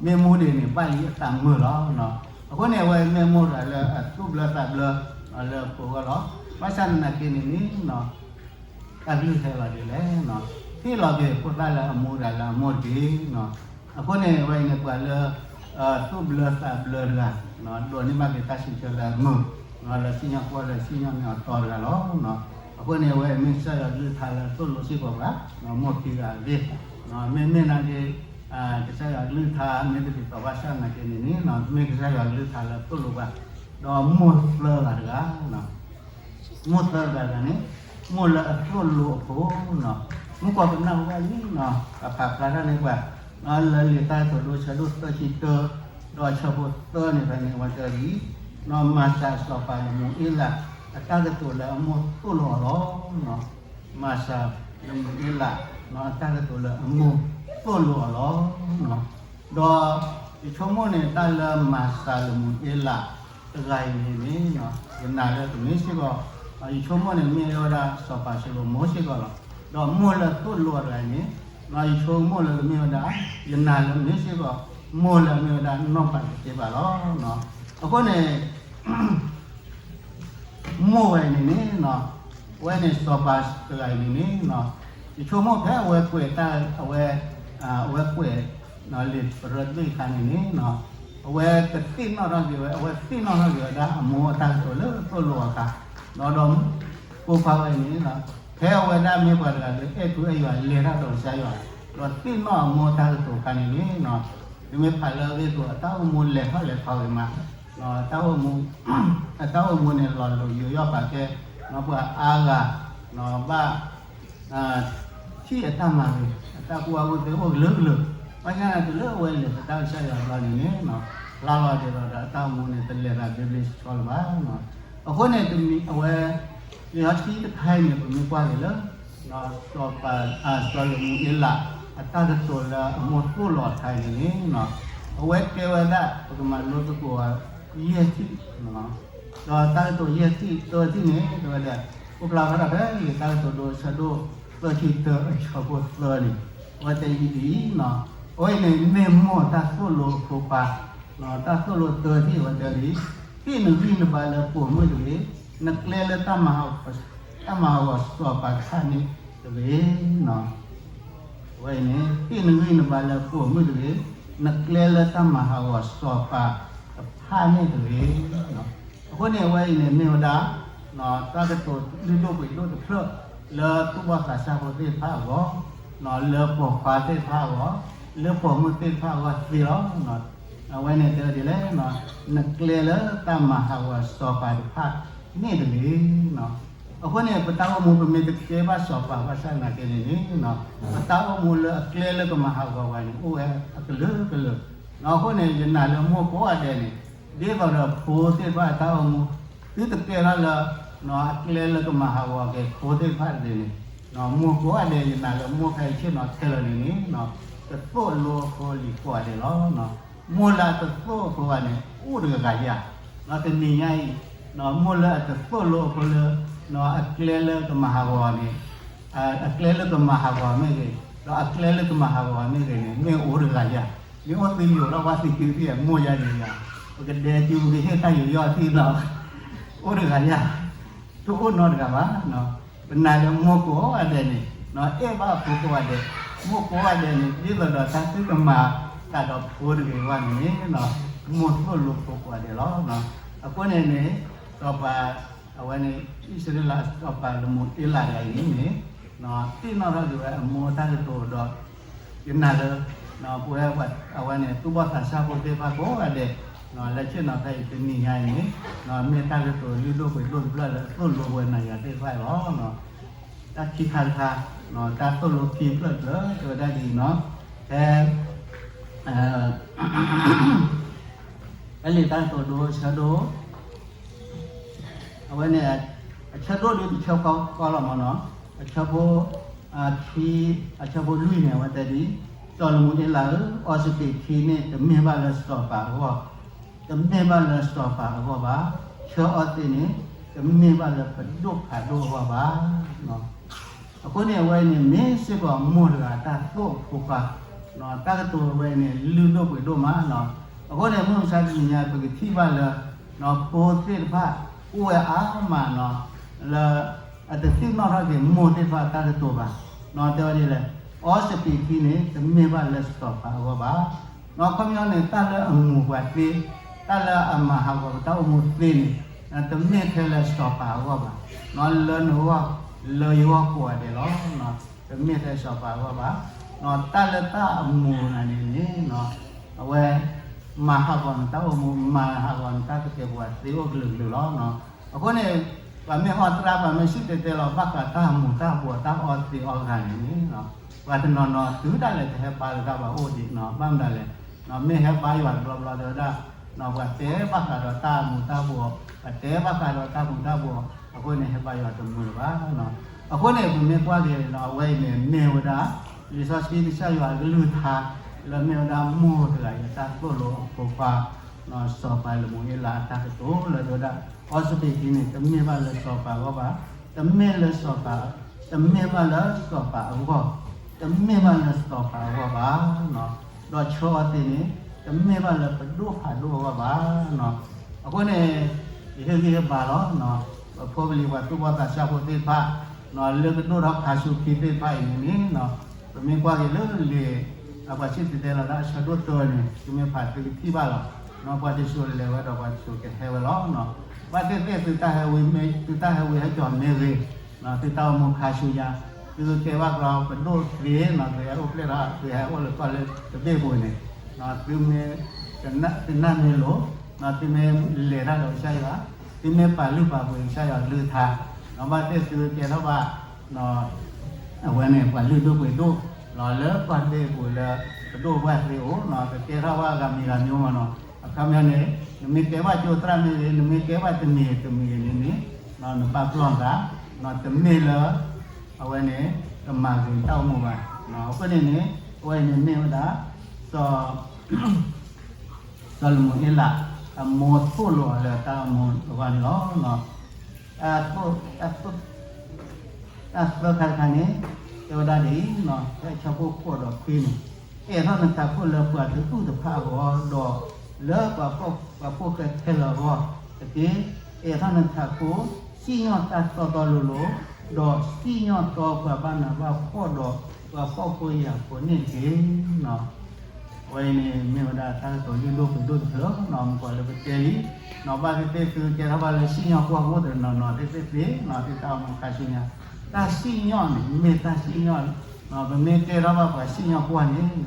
မ့ၢ်မူဒံးန့ၣ် ဘၣ်လံအသးမုာ်လီၤ, အဃိန့ၣ် အဝဲမ့ၢ်မိၢ်တဂၤလၢအသူၣ်ဘျၢသးဘျၢ လၢအဖိအဂီၢ်လီၤ, ဘၣ်ဆၣ်သနာ်က့န့ၣ်န့ၣ် တၢ်ကလုၢ်ဟဲလီၤဒ်လဲၣ်, ဟ့ၣ်လီၤက့ၤဖိသၣ်လၢအမူတဂၤလၢအမိၢ်တက့ၢ်, အဃိန့ၣ် အဝဲအံၤန့ၣ် ပှၤလၢ သူၣ်ဘျၢသးဘျၢတဂၤ, ဒိးန့ၢ်ဘၣ်က့ၤတၢ်စံးဆၢလၢအမုာ်, လၢစံၣ်ညီၣ်ကွီၢ်လၢစံၣ်ညီၣ်န့ၢ်အီၤတီတဂၤလီၤ, အဃိန့ၣ် အဝဲမ့ၢ်ကစၢ်ယွၤကလုၢ်ကထါလၢသိၣ်လိစ့ၢ်ကီးပှၤ, မိၢ်ခံဂၤအဂ့ၢ်, မ့မ့ၢ်နာ်က့ ကစၢ်ယွၤကလုၢ်ကထါမ့ၢ်တဒ်သိးဘၣ်ဆၣ်သနာ်က့န့ၣ်န့ၣ် မ့ၢ်ကစၢ်ယွၤကလုၢ်ကထါလၢသိၣ်လိပှၤ, ဒီးမိၢ်သၢဂၤတဂၤ မိၢ်သၢဂၤတဂၤန့ၣ် မိၢ်လၢအသိၣ်လိအဖိ, မုၢ်ကီၢ်ပနၢ်ဟူဘၣ်လံ, ပဖးဖျါထီၣ်န့ၢ်ပှၤ, လၢလံာ်တၢ်ကတိၤဒိဆၢဒိၣ်သၢဆံတၢ, ဒီးဆၢဖိသၢန့ၣ်ဖဲန့ၣ် အဝဲတဲဒ်အံၤ, မၤစၢၤစီၤပၤလမူၤအ့လး အတၢ်ကတိၤလၢအမိၢ်သိၣ်လိအီၤလီၤ. မၤစၢၤလမူၤအ့လး အတၢ်ကတိၤလၢအမိၢ်သိၣ်လိအီၤလီၤ. ဒီးယဆိကမိၣ်န့ၣ် တၢ်လၢမၤစၢၤလမူၤအ့လးတဂၤအံၤန့ၣ်န့ၣ် ယနာ်လၢကမ့ၢ်စ့ၢ်ကီး, ယဆိကမိၣ်န့ၣ် မ့ၢ်ဝဲဒၣ်စီၤပၤၡလိၤမိၤစ့ၢ်ကီးလီၤ. ဒီးမိၢ်လၢသိၣ်လိအီၤတဂၤအံၤန့ၣ် ယဆိကမိၣ်လၢကမ့ၢ်ဝဲဒၣ်, ယနာ်လၢမ့ၢ်စ့ၢ်ကီး မိၢ်လၢအမ့ၢ်ဝဲဒၣ်နီၢ်ပၤတသ့ဘၣ်လီၤ. အဃိန့ၣ် မိၢ်ဝဲန့ၣ်န့ၣ် အဝဲန့ၣ်စီၤပၤတဂၤအံၤန့ၣ်န့ၣ် ယဆိကမိၣ်ဖဲအဝဲကွဲးတၢ် အဝဲ အဝဲကွဲးလံာ်ပရၢတဘ့ၣ်အခါန့ၣ်န့ၣ် အဝဲကသ့ၣ်နီၣ်ထီၣ်က့ၤဝဲ အဝဲသ့ၣ်နီၣ်ထီၣ်က့ၤဝဲဒၣ်အမိၢ်အတၢ်ကတိၤလၢသိၣ်လိအီၤအခါ, ဒီး ဒီးဖိခွါဝဲအံၤန့ၣ် ဖဲအဝဲဒၣ်မ့ၢ်ပှၤတဂၤလၢအဲၣ်ထူအဲၣ်ယွၤလဲၤတၢ်ဒီးကစၢ်ယွၤ, ဒီးသ့ၣ်နီၣ်အမိၢ်တၢ်ကတိၤအခါန့ၣ်န့ၣ် နမ့ၢ်ဖးလၢအဂ့ၢ်အကျိၤ အတၢ်အိၣ်မူလဲၤထီၣ်လဲၤထီဂ့ၤမး, အတၢ်အိၣ်မူ အတၢ်အိၣ်မူန့ၣ် လီၤလိၤယိယီၣ်ပာ်ကဲ ပှၤအါဂၤ ဘၣ် ထံၣ်အတၢ်မၤဂ့ၤ အတၢ်ကူၣ်ဘၣ်ကူၣ်သ့အိၣ်ကလုာ်ကလုာ်, ဘၣ်ဆၣ်သနာ်က့တုၤလၢအဝဲလဲၤသဒၣ်ကစၢ်ယွၤအဘျီန့ၣ်န့ၣ် ဖျါလီၤဒ်သိးဒီးအတၢ်အိၣ်မူန့ၣ် တလဲၤသးဘျ့ဘျ့ဆှီဆှီလၢၤဘၣ်. အဃိန့ၣ် တမံၤအဝဲ လံာ်စီဆှံတခါအံၤန့ၣ် ပမ့ၢ်ကွၢ်က့ၤလၢ စီၤပၤ စီၤလမူၤအ့လး အတၢ်ကတိၤလၢအမိၢ်သိၣ်လိအီၤတခါအံၤန့ၣ်န့ၣ် အဝဲတဲဝဲဒၣ် ပကမၤလိသကိးအီၤ ယဲၢ်ထံၣ် ဒီးတၢ်ကတိၤယဲၢ်ထံၣ် သၢထံၣ်န့ၣ် တဲဝဲဒၣ် အိၣ်ဖျါထီၣ်ဖဲလံာ်တၢ်ကတိၤဒိဆၢဒိၣ် သၢဆံတၢ အဆၢဖိသၢန့ၣ် အဝဲတဲအံၤဒ်အံၤ, အဝဲအံၤန့ၣ် မ့ၢ်မိၢ်တၢ်သိၣ်လိအဖိခွါ, တၢ်သိၣ်လိသၢထံၣ်အဝဲတဲဒ်အံၤ, ဟ့ၣ်နဂံၢ်နဘါလၢပိာ်မုၣ်တဂ့ၤ, နကျဲလၢတၢ်မၤဟးဂီၤစီၤပၤခါန့ၣ်တဂ့ၤ. အဝဲအံၤန့ၣ် ဟ့ၣ်နဂံၢ်နဘါလၢပိာ်မုၣ်တဂ့ၤ, နကျဲလၢတၢ်မၤဟးဂီၤစီၤပၤတဖၣ်န့ၣ်တဂ့ၤ. အဃိန့ၣ် အဝဲအံၤန့ၣ်မ့ၢ်ဝဲဒၣ် တၢ်ကတိၤလုၢ်ဒိၣ်ပှ့ၤဒိၣ်တဖျၢၣ် လၢသူၣ်ဘီၣ်သးစၢ်ဖိသ့ၣ်တဖၣ်အဂီၢ်, လၢပိာ်ခွါသ့ၣ်တဖၣ်အဂီၢ်, လၢပိာ်မုၣ်သ့ၣ်တဖၣ်အဂီၢ်သ့လီၤ. အဝဲန့ၣ်တဲဝဲဒ်လဲၣ်, နကျဲလၢတၢ်မၤဟးဂီၤစီၤပၤတဖၣ်န့ၣ်တဂ့ၤ. အဃိန့ၣ် ပတၢ်အိၣ်မူ ပမ့ၢ်တကဲဘၣ်စီၤပၤ ဘၣ်ဆၣ်သနာ်က့န့ၣ်န့ၣ် ပတၢ်အိၣ်မူလၢအကျဲလၢကမၤဟးဂီၤပှၤန့ၣ် အိၣ်ဝဲအကလုာ်ကလုာ်. အဃိန့ၣ် ယနာ်လၢမိၢ်ကိးဂၤဒဲးန့ၣ် ဒ်သိးဒီးဖိသ့ၣ်တဖၣ်အတၢ်အိၣ်မူ သုတကဲထီၣ်လၢ အကျဲလၢကမၤဟးဂီၤက့ၤဖိသ့ၣ်တဖၣ်တဂ့ၤန့ၣ်, မိၢ်ကိးဂၤဒဲး ယနာ်လၢမိၢ်ဖဲယဆ့ၣ်နီၤခဲလၢာ်န့ၣ်န့ၣ် ကသိၣ်လိအဖိလံၤကိးဂၤဒဲးလီၤ. မိၢ်လၢအတသိၣ်အဖိဘၣ်န့ၣ် အိၣ်တဂၤဂၤယၤ, တနံၤညါအံၤ မိၢ်လၢအတသိၣ်လိအဖိလၢ အကျဲလၢကမၤဟးဂီၤန့ၣ် အကျဲလၢကမၤဟးဂီၤမ့ၢ်ဂ့ၤ, ဒီးအကျဲလၢကမၤဟးဂီၤမ့ၢ်ဂ့ၤန့ၣ် မ့ၢ်အိၣ်တဂၤယၤ, မ့ၢ်အိၣ်သယိာ်ထီၣ်ဝဲသ့ၣ်ခံသ့ၣ်အမိၢ်ယၤန့ၣ်ယၤ, ပကဒဲကၠူပကဟ့ၣ်တၢ်ယူးယီၣ်ထံၣ်ဒီး အိၣ်တဂၤယၤ, တအိၣ်နီတဂၤဘၣ်. ပနာ်လၢမိၢ်ကိးဂၤဒဲးန့ၣ် အဲၣ်ဘၣ်အဖိကိးဂၤဒဲး, မိၢ်ကိးဂၤဒဲးန့ၣ် ဒ်သိးဒီးတၢ်သုတမၤတၢ်ဒီးဖိတဂ့ၤဘၣ်န့ၣ်န့ၣ် မိၢ်သိၣ်လိဖိကိးဂၤဒဲးလီၤ. အဃိန့ၣ်န့ၣ် စီၤပၤ အဝဲန့ၣ် အံၣ်စရ့လးစီၤပၤလမူၤအ့လးတဂၤအံၤန့ၣ် သ့ၣ်နီၣ်ထီၣ်က့ၤဝဲအမိၢ်တၢ်ကတိၤဒီး ယနာ်လၢ ပဝဲ အဝဲန့ၣ် သူၣ်ဘီၣ်သးစၢ်ဖိသ့ၣ်တဖၣ်ကိးဂၤဒဲး လၢဆ့ၣ်နီၤဖဲအံၤတနံၤညါအံၤန့ၣ် မ့ၢ်တၢ်ကတိၤလုၢ်ဒိၣ်ပှ့ၤဒိၣ်တဖျၢၣ်လၢသိၣ်လိဝဲနၤယၤသ့ၣ်တဖၣ်အံၤလီၤ. တၢ်ခံခါတခါ တၢ်သိၣ်လိခံဖျၢၣ်တဖျၢၣ် တဲဝဲဒၣ်ဒ်အံၤနီၤ, ဖဲ ဖဲလံာ်တၢ်ကတိၤဒိအဆၢဒိၣ် အဝဲန့ၣ် အဆၢဒိၣ်ဒ်တဆၢဃီလီၤမးနီၤ, အဆၢဖိ ခံ အဆၢဖိလွံၢ်န့ၣ် အဝဲတဲဒ်အံၤ, စီၤလမူၤအ့လးဧၢ, အီစပံးထံန့ၣ် တမ့ၢ်ဘၣ်လၢစီၤပၤအဂီၢ်, တမ့ၢ်ဘၣ်လၢစီၤပၤအဂီၢ်ဘၣ်, ဆၢအီသံးန့ၣ် တမ့ၢ်ဘၣ်လၢပဒိၣ်ဖးဒိၣ်အဂီၢ်ဘၣ်. အဃိန့ၣ် အဝဲအံၤန့ၣ် မ့ၢ်စ့ၢ်ကီးမိၢ်တဂၤတၢ်သိၣ်အဖိခွါ, တၢ်ကတိၤအဝဲအံၤန့ၣ် လုၢ်ဒိၣ်ပှ့ၤဒိၣ်မး, အဃိန့ၣ် မုၢ်မဆါတနံၤညါ ပကထံၣ်ဘၣ်လၢ ဖိသ့ၣ်တဖၣ် အိၣ်ဝဲအါမးနီၤ လၢ အတသ့ၣ်နီၣ်ထီၣ်က့ၤမိၢ်သ့ၣ်တဖၣ်အတၢ်ကတိၤဘၣ်, တဲဝဲဒ်လဲၣ်, အီစပံးထံန့ၣ် တမ့ၢ်ဘၣ်လၢစီၤပၤအဂီၢ်ဘၣ်. အခီပညီန့ၣ် တၢ်လၢအမူၤပှၤသ့, တၢ်လၢအမၤဟးဂီၤပတၢ်အိၣ်မူသ့န့ၣ် တမ့ၢ်ထဲလၢစီၤပၤအဂီၢ်ဘၣ်, လၢနဂီၢ် လၢယဂီၢ်ကိးဂၤဒဲးလီၤ. တမ့ၢ်ထဲစီၤပၤအဂီၢ်ဘၣ်, တၢ်လၢတၢ်အမူၤနၤန့ၣ်န့ၣ် အဝဲ မၤဟးဂီၤနတၢ်အိၣ်မူ, မၤဟးဂီၤနတၢ်ကတဲာ်ပဝးသ့အိၣ်ကလုာ်ကလုာ်လီၤ. အဃိန့ၣ် ပှၤမ့ၢ်ဟီတရါ ပှၤမ့ၢ်စံၣ်တဲၤတဲလီၤ ဘၣ်ဃးတၢ်အမူၤတၢ်ဘှီး တၢ်အီသံးအီဂၤန့ၣ်န့ၣ် ပှၤတနီၤနီၤ တုၤဒၣ်လဲာ်တဟဲဘါလၢတၢ်ဘၣ်အိၣ်ဒံးနီၤ, ဘၣ်မနုၤလဲၣ်, မ့ၢ်ဟဲဘါယွၤတဘျီဘျီတဲဝဲဒၣ် ပှၤတဲဘၣ်ဃးဒီးတၢ်အမူၤတၢ်ဘှီး, ပှၤတဲဘၣ်ဃးဒီးတၢ်မူၤတၢ်ဘှီး, အဃိန့ၣ် ဟဲဘါယွၤတမုာ်လၢၤဘၣ်. အဃိန့ၣ် ပမ့ၢ်ကွၢ်က့ၤန့ၣ် အဝဲအံၤန့ၣ် မ့ၢ်ဝဲဒၣ် လံာ်စီဆှံကစၢ်ယွၤအကလုၢ်ကထါ လၢမ့ၢ်ဝဲဒၣ်မိၢ်တဂၤအံၤ တၢ်သိၣ်လိအဖိခွါ စီၤပၤလမူၤအ့လးအတၢ်ကတိၤလၢတဲဝဲဒၣ် အီစပံးထံန့ၣ် တမ့ၢ်ဘၣ်လၢစီၤပၤအဂီၢ်ဘၣ်, တမ့ၢ်လၢစီၤပၤ, တမ့ၢ်ဘၣ်လၢစီၤပၤအဂီၢ်, တမ့ၢ်ဘၣ်လၢစီၤပၤအဂီၢ်ဘၣ်, ဒီးဆၢအီသံးန့ၣ် တမ့ၢ်ဘၣ်လၢပဒိၣ်ဖးဒိၣ်အဂီၢ်ဘၣ်. အဃိန့ၣ် ယဟ့ၣ်ဂံၢ်ဟ့ၣ်ဘါလီၤ ပဖိပလံၤပှၤသူၣ်ဘီၣ်သးစၢ်ဖိသ့ၣ်တဖၣ် လၢကဒိၣ်ထီၣ်ခါဆူခံသ့ၣ်တဖၣ်အံၤန့ၣ်န့ၣ် ပမ့ၢ်ကွၢ်က့ၤလၢလံာ် အပှၤစံၣ်တဲၤတဲလီၤတၢ်အဆၢဒိၣ်တၢန့ၣ် သုမ့ၢ်ဖးသုကထံၣ်ဘၣ်လီၤ. ပှၤတစိၤလဲၤဝဲဒီးပှၤတစိၤကဟဲဝဲလီၤ. ဘၣ်သ့ၣ်သ့ၣ်သုတၢ်ဟဲဝံ သုတၢ်ဟဲဝံဟဲကီၤမ့ၢ်ဂ့ၤ, သုတၢ်အိၣ်မူခါဆူညါ သုကဲဘၣ်ကျီပဒိၣ်သ့နီၤ သုဟဲအိၣ်ဖျဲၣ်ထီၣ် သုဟဲအိၣ်လၢကီၢ်လၢတဘ့ၣ်ပူၤန့ၣ် သုမ့ၢ် သုနၢ်မ့ၢ်လိၤ သုမ့ၢ်လဲၤတၢ်ဒီးကစၢ်ယွၤ သုမ့ၢ်ပာ်လုၢ်ပာ်ပှ့ၤကစၢ်ယွၤကလုၢ်ကထါ ဘၣ်သ့ၣ်သုကဲထီၣ်ဘၣ် အဝဲန့ၣ် ပှၤလုၢ်ဒိၣ်ပှ့ၤဒိၣ် လၢကီၢ်တဘ့ၣ်ပူၤလၢ ပဒိၣ်ပှၢ်သ့အိၣ် ကကဲထီၣ်ဘၣ်ဂၤမံၤဂၤမံၤမးနီၤ အခီပညီန့ၣ် နမ့ၢ်ကဲဘၣ်ကၠိသရၣ်မ့ၢ်ဂ့ၤ နမ့ၢ်ကဲဘၣ်တမံၤတမံၤဂ့ၤန့ၣ်န့ၣ် နပာ်ပျီၢ်နသး တမ့ၢ်လၢ အဝဲန့ၣ် ကမၤဂ့ၤတၢ်အိၣ်မူဘၣ်. အဃိန့ၣ်န့ၣ် အဝဲအံၤန့ၣ်မ့ၢ်ဝဲဒၣ် စီၤ စီၤလမူၤအ့လး အမိၢ်သိၣ်လိအီၤလၢတၢ်အိၣ်မူအဂီၢ်န့ၣ်လီၤ. အ အသၢခါတခါန့ၣ် တဲဝဲဒၣ်ဒ်အံၤ ဖဲအဆၢဖိဃိးဒီးခွံန့ၣ် အဲၣ်ထီၣ်နထးခိၣ်လၢပှၤတအုၣ်တဖၣ်အဂီၢ် ဒီးလၢပှၤဖှီၣ်ဃဲခဲလၢာ်အဂီၢ်တက့ၢ်. အဲၣ်ထီၣ်နထးခိၣ် စံၣ်ညီၣ်တၢ်တီတီလိၤလိၤ, ဒီးစံၣ်ညီၣ်တီပှၤဘၣ်နးဘၣ်ဖှီၣ်ဒီး ပှၤဖှီၣ်ဖိယာ်ဖိန့ၣ်တက့ၢ်. အဝဲအံၤန့ၣ် မ့ၢ်ဝဲဒၣ်တၢ်ကတိၤလုၢ်ဒိၣ်ပှ့ၤဒိၣ်တဖျၢၣ် မ့ၢ်ကွၢ်လၢပတဲလံ ဘၣ်သ့ၣ်သ့ၣ်သုကဲထီၣ်ဘၣ်လၢစံၣ်ညီၣ်ကွီၢ်ဖိတနီၤနီၤသ့ၣ်သ့ၣ်သ့ၣ် သုတၢ်အိၣ်မူခါဆူညါ တၢ်စံၣ်ညီၣ်န့ၣ် မ့ၢ်တၢ်စံၣ်ညီၣ် ပမ့ၢ်ကဲထီၣ်ဘၣ်ပှၤစံၣ်ညီၣ်ကွီၢ်န့ၣ်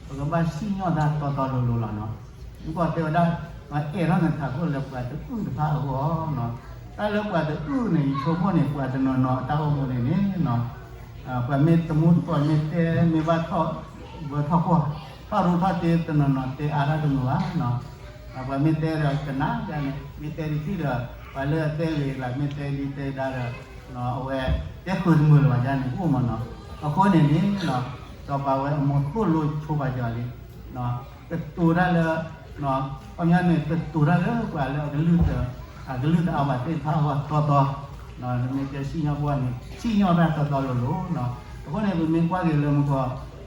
ပကဘၣ်စံၣ်ညီၣ်တၢ်တီတီလိၤလိၤလီၤနီၤ. မုၢ်ကီၢ်တဲဝဲဒၣ်, အဲၣ်ထီၣ်နထးခိၣ်လၢပှၤတအုၣ်တဖၣ်အဂီၢ်နီၤ. တၢ်လၢပှၤတအုၣ်န့ၣ် ယဆိကမိၣ်န့ၣ် ပှၤတနီၤနီၤအတၢ်အိၣ်မူန့ၣ်န့ၣ်နီၤ, ပှၤမ့ၢ်တမူတကိး မ့ၢ်တဲ မ့ၢ်ဘၣ်ထီၣ်ဘၢထီၣ်ကွီၢ်, ထီၣ်ရူထီၣ်တ့ တနီၤနီၤတဲအါတၢ်တမုာ်ဘၣ်နီၤ. ပှၤမ့ၢ်တဲဒီးကနၣ်ဒ်န့ၣ် မ့ၢ်တဲတထံၣ်ဒီး ပှၤလၢအတဲဂ့ၤဂ့ၤ မ့ၢ်တဲဒ်တဲဒါဒီး အဝဲတဲဃုာ်တမုာ်လၢၤဘၣ်ဒ်န့ၣ် အိၣ်မးနီၤ. အဃိန့ၣ်န့ၣ် စီၤပၤဝဲအမိၢ်သိၣ်လိဆိပာ်စၢၤလံ ကတိၤတၢ်လၢ ခီပညီန့ၣ် ကတိၤတၢ်လၢပှၤလၢအကလုၢ်တ အကလုၢ်တအါဘၣ်သ့ၣ်တဖၣ်အဂီၢ်တီတီ, နမ့ၢ်တဲစံၣ်ညီၣ်ကွီၢ်န့ၣ် စံၣ်ညီၣ်တၢ်တီတီလိၤလိၤနီၤ. အဃိန့ၣ် ပမ့ၢ်ကွၢ်က့ၤလၢမုၢ်ကီၢ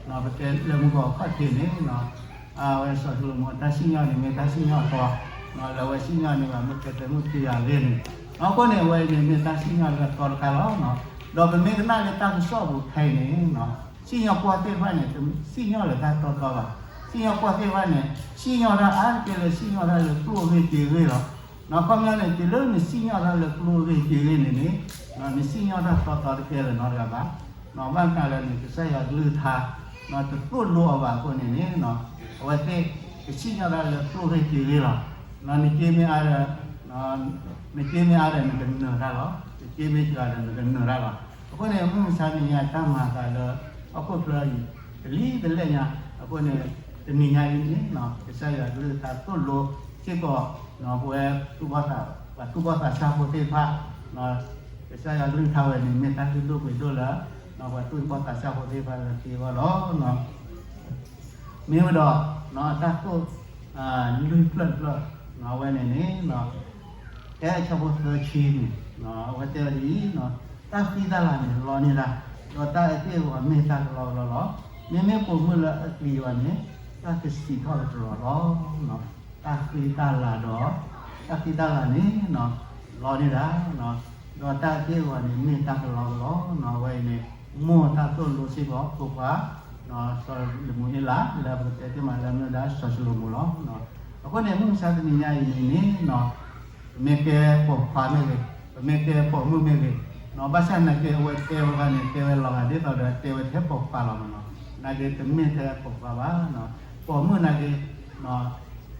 ်, ပတဲလၢမုၢ်ကီၢ်ခီၣ်ထံးန့ၣ် အဝဲစီၤၡလိၤမိၣ်အတၢ်စံၣ်ညီၣ်န့ၣ် မ့ၢ်တၢ်စံၣ်ညီၣ်အသီ, လၢအဝဲစံၣ်ညီၣ်န့ၣ်ဘၣ် မ့ၢ်ကဲတမုၢ်တံယၤဂ့ၢ်န့ၣ်, အဃိန့ၣ် အဝဲအံၤန့ၣ် မ့ၢ်တၢ်စံၣ်ညီၣ်လၢအသီတခါလီၤ. ဒီးပမ့ၢ်ကနၣ်လၢတၢ်ကစီၣ်ပူၤခဲအံၤန့ၣ် စံၣ်ညီၣ်ကွီၢ်သ့ၣ်တဖၣ်န့ၣ် တစံၣ်ညီၣ်လၢတၢ်တီတီဘၣ်. စံၣ်ညီၣ်ကွီၢ်သ့ၣ်တဖၣ်န့ၣ် စံၣ်ညီၣ်တၢ်အါတက့ၢ်လၢစံၣ်ညီၣ်တၢ်လၢကျိၣ်အဂ့ၢ်က့ၤဂ့ၢ်လီၤ. ခီပညီန့ၣ် တုၤလၢနစံၣ်ညီၣ်တၢ်လၢကျိၣ်အဂ့ၢ်က့ၤဂ့ၢ်န့ၣ်န့ၣ် နစံၣ်ညီၣ်တၢ်တီတီတကဲလၢၤနီတဂၤဘၣ်. ဘၣ်မနုၤလဲၣ်န့ၣ် ကစၢ်ယွၤကလုၢ်ကထါ တသိၣ်လိအီၤဘၣ်အဃိန့ၣ်န့ၣ် အဝဲသ့ၣ်ကစံၣ်ညီၣ်တၢ်လၢကျိၣ်အဂ့ၢ်က့ၤဂ့ၢ်လီၤ. နက့မ့ၢ်အါဒီး နက့မ့ၢ်အါဒီး နကနၢၤတၢ်လီၤ. နက့မ့ၢ်စှၤဒီး နကနၢၤတၢ်လီၤ. အဃိန့ၣ် မုၢ်မဆါတနံၤညါတၢ်မၤအသးလၢ ဟီၣ်ခိၣ်ချၢအံၤ တလံၤတလဲၢ်ညါ, အဃိန့ၣ် တနံၤညါအံၤန့ၣ် ကစၢ်ယွၤကလုၢ်ကထါသိၣ်လိစ့ၢ်ကီး ပဝဲ ပှၤသူၣ်ဘီၣ်သးစၢ်ဖိသ့ၣ်တဖၣ် ကစၢ်ယွၤကလုၢ်ကထါဝဲန့ၣ် မ့ၢ်တၢ်လုၢ်ဒိၣ်ပှ့ၤဒိၣ်လၢ ပှၤသူၣ်ဘီၣ်သးစၢ်ဖိသ့ၣ်တဖၣ်လၢသ့အဂီၢ်လီၤ. မ့ၢ်ဝဲဒီး တၢ်သိၣ် လုၢ်ဖျၢၣ်တဖျၢၣ် အဝဲန့ၣ်န့ၣ် ဖဲအဆၢဖိသၢဆံန့ၣ် အဝဲတဲဝဲဒ်အံၤ, တၢ်ဃံတၢ်လၤန့ၣ် လီန့ၢ်တၢ်, ဒီးတၢ်အက့ၢ်အဂီၤမ့ၢ်တၢ်ကလီကလီလီၤ. မ့မ့ၢ်ပိာ်မုၣ်လၢအပျံၤယွၤန့ၣ် တၢ်ကစံးထီၣ်ကတြီၤလီၤ. တၢ်ဃံတၢ်လၤဒီး တၢ်ဃံတၢ်လၤန့ၣ် လီန့ၢ်တၢ်, ဒီးတၢ်အက့ၢ်အဂီၤန့ၣ် မ့ၢ်တၢ်ကလီကလီ, အဝဲအံၤန့ၣ် မိၢ်တၢ်သိၣ်လိစ့ၢ်ကီးဖိခွါ စီၤလမူၤအ့လး လၢပကတဲတ့ၢ်မးလၢမ့ၢ်ဝဲဒၣ်စီၤၡလိၤမိၣ်လီၤ. အဃိန့ၣ် မုၢ်မဆါတနံၤညါအံၤန့ၣ် ပမ့ၢ်ကဲပိာ်ခွါမ့ၢ်ဂ့ၤ, ပမ့ၢ်ကဲပိာ်မုၣ်မ့ၢ်ဂ့ၤ, ဘၣ်ဆၣ်နာ်က့ အဝဲတဲဝဲဒၣ်န့ၣ် တဲဝဲလီၤဂာ်ဒ်သိးဒီးတဲဝဲထဲပိာ်ခွါလီၤမးနီၤ, နာ်က့တမ့ၢ်ထဲပိာ်ခွါဘၣ်, ပိာ်မုၣ်နာ်က့